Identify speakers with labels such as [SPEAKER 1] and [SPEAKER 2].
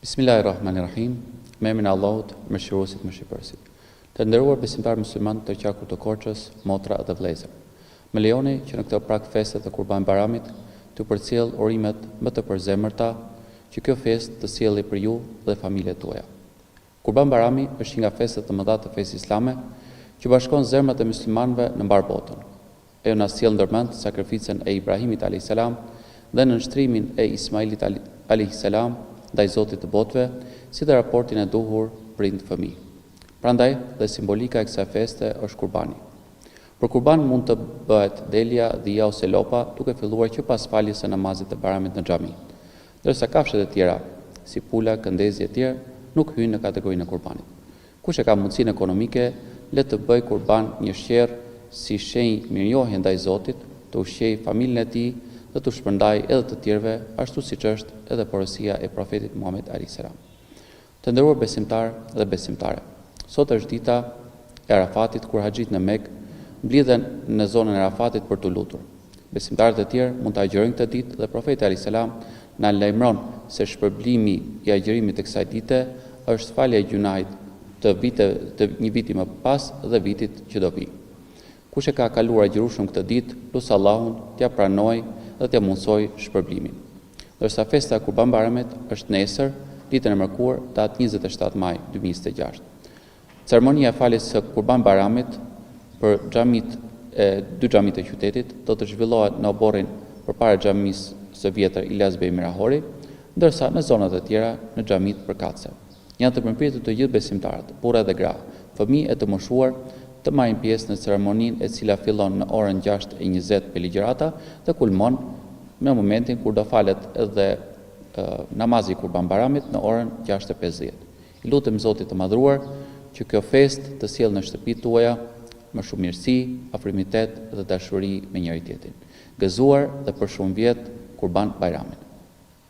[SPEAKER 1] Bismillahirrahmanirrahim, Me emrin e Allahut, Mëshiruesit, Mëshirbërësit. Të nderuar besimtarë muslimanë të qarkut të Korçës, motra dhe vëllezër. Më lejoni që në këtë prag feste të Kurban Bajramit t'ju përcjell urimet më të përzemërta që kjo festë të sjelli për ju dhe familjet tuaja. Kurban Bajrami është një nga festat e mëdha të fesë islame që bashkon zemrat e myslimanëve në mbarë botën. Ajo na sjell ndërmend sakrificën e Ibrahimit alejhi selam dhe nënshtrimin e Ismailit alejhi selam ndaj Zotit të botëve, si dhe raportin e duhur prind-fëmijë. Prandaj dhe simbolika e kësaj feste është kurbani. Për kurban mund të bëhet delja, dhia ose lopa, duke filluar që pas faljes së namazit të Bajramit në xhami. Ndërsa kafshët e tjera, si pula, këndezi etj, nuk hyjnë në kategorinë e kurbanit. Kush e ka mundësinë ekonomike, le të bëjë kurban një sherr si shenjë mirënjohje ndaj Zotit, të ushqejë familjen e tij dhe t'u shpërndajë edhe të tjerëve, ashtu siç është edhe porosia e Profetit Muhamed alejhi selam. Të nderuar besimtarë dhe besimtare, sot është dita e Arafatit kur haxhitë në Mekë mblidhen në zonën e Arafatit për t'u lutur. Besimtarët e tjerë mund të agjërojnë këtë ditë dhe Profeti alejhi selam na lajmëron se shpërblimi i agjërimit të kësaj dite është falja e gjynahit të viteve të një viti më pas dhe vitit që do vijë. Kush e ka kaluar agjërueshëm këtë ditë, lus Allahun t'ia pranojë dhe t'ia mundësojë shpërblimin. Ndërsa festa e Kurban Bajramit është nesër, ditën e mërkurë, datë 27 maj 2026. Ceremonia e faljes së Kurban Bajramit për xhamitë e dy xhamitë e qytetit do të zhvillohet në oborrin përpara xhamisë së vjetër Iljaz Bej Mirahori, ndërsa në zonat e tjera në xhamitë përkatëse. Janë të mirëpritur të gjithë besimtarët, burra dhe gra, fëmijë e të moshuar, të marrin pjesë në ceremoninë e cila fillon në orën 6:20 me ligjërata dhe kulmon në momentin kur do falet edhe namazi i Kurban Bajramit në orën 6:50. I lutem Zotit të Madhëruar që kjo festë të sjellë në shtëpitë tuaja më shumë mirësi, afrimitet dhe dashuri me njëri-tjetrin. Gëzuar dhe për shumë vjet Kurban Bajramin.